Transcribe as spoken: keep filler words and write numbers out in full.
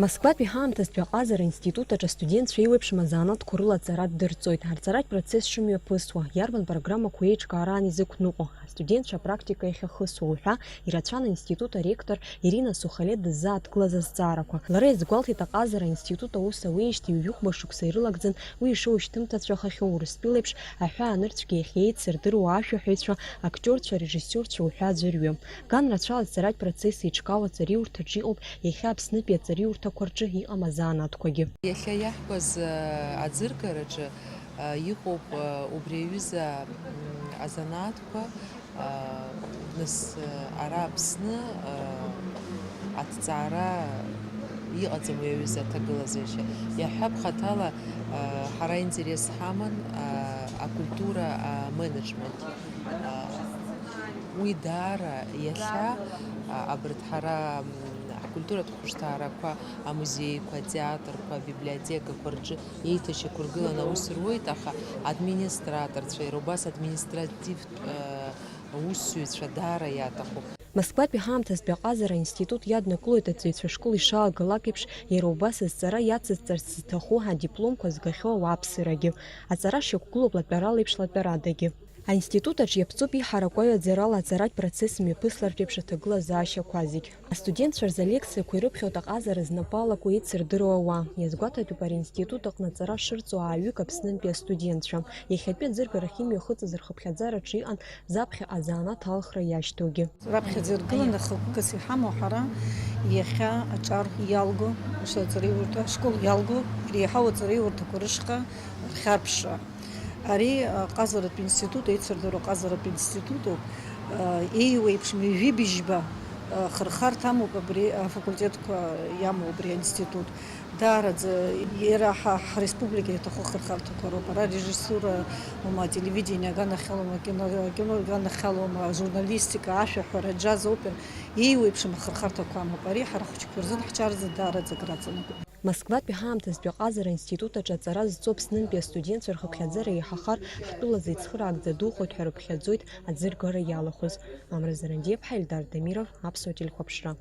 Москватәи ҳаамҭазтәи аҟазара институт аҿы астудентцәа еиуеиԥшым азанааҭқәа рыла аҵара ддырҵоит. Арҵаратә процесс шымҩаԥысуа, иарбан программақәа еиҿкаараан изықәныҟәо, астудентцәа апрактика иахьахысуа уҳәа ирацәан аинститут аректор Ирина Сухале дыззааҭгылаз азҵаарақәа. Лара иазгәалҭеит аҟазара аинститут аус ауеижьҭеи ҩажәихәба шықәса ирылагӡан уи ишоушьҭымҭацәахахьоу Урыстәыла еиԥш аҳәаанырцәгьа иахьеицырдыруа ашәаҳәаҩцәа, актиорцәа, режиссиорцәа уҳәа аӡәырҩы. Ганрацәала аҵаратә процесс еиҿкаау аҵариурҭаҿы иҟоуп иахьа Аԥснытәи аҵариурҭақәа рҿы иҟам азанааҭқәагьы. Иахьа иаҳкуаз, э, аӡыргараҿы, э, иҟоуп, э, убри аҩыза, м, азанааҭқәа, э, нас, э, ара Аԥсны, э, аҭҵаара иҟаӡам уи аҩыза аҭагылазаашьа. Иаҳҳәап, хаҭала, э, ҳара интерес ҳаман, э, акультура, аменеджмент. Э, уи даара иахьа, э, абарҭ ҳара, м, ҳкультуратә хәышҭаарақәа, амузеиқәа, атеатрқәа, абиблиотекақәа рҿы еиҭашьақәыргыланы аус руеит, аха администраторцәа, иара убас административтә, э, аусзуҩцәа даара иаҭахуп. Москватәи ҳаамҭазтәи аҟазара аинститут иаднакылоит аҵаҩцәа школ ишалагалак еиԥш, иара убас азҵара иацызҵарц зҭаху адипломқәа згахьоу ауааԥсырагьы. Аҵара шьақәгылоуп латәарала еиԥш латәарадагьы. Аинститут аҿы иаԥҵоуп иҳаракуа аҩаӡарала аҵаратә процесс мҩаԥыслартә еиԥш аҭагылазаашьақәа зегь. Астудентцәа рзы алекциақәа ирыԥхьоит аҟазара знапы алаку еицырдыруа ауаа. Иазгәаҭатәуп ари аинститут аҟны аҵара шырҵо ааҩык Аԥснынтәи астудентцәа. Иахьатәи аӡыргарахь имҩахыҵыз рхыԥхьаӡараҿы иҟан заԥхьаҟа азанааҭ алхра иашьҭоугьы. Раԥхьаӡа иргыланы хықәкыс иҳамоу ҳара иахьа аҿар иалго, ашкол иалго, иреиҳау аҵараиурҭақәа рышҟа рхьарԥшра. Ари, а, ҟазаратә институт, еицырдыруа ҟазаратә институтуп. А, еиуеиԥшым ҩажәи быжьба, а, хырхарҭа амоуп абри, афакультетқәа иамоу абри аинститут. Даараӡа иара ҳа, ҳреспублика иаҭаху ахырхарҭақәа роуп. Ара режиссура ума, ателевидение аганахьалома, акино, акино аганахьалома, ажурналистика, ашәаҳәара, аџьаз, опера, еиуеиԥшым ахырхарҭақәа амоуп. Ари ҳара ҳхәыҷқәа рзын ҳчарӡа даараӡа акраҵанакуеит. Москватәи ҳаамҭазтәи аҟазара аинститут аҿы аҵара зҵо Аԥснынтәи астудентцәа рхыԥхьаӡара еиҳахар, ҳтәылазы ицхыраагӡа духоит ҳәа рыԥхьаӡоит аӡыргара иалахәыз. Амра Зарандиаԥҳа, Ельдар Дамиров, Аԥсуа телехәаԥшра.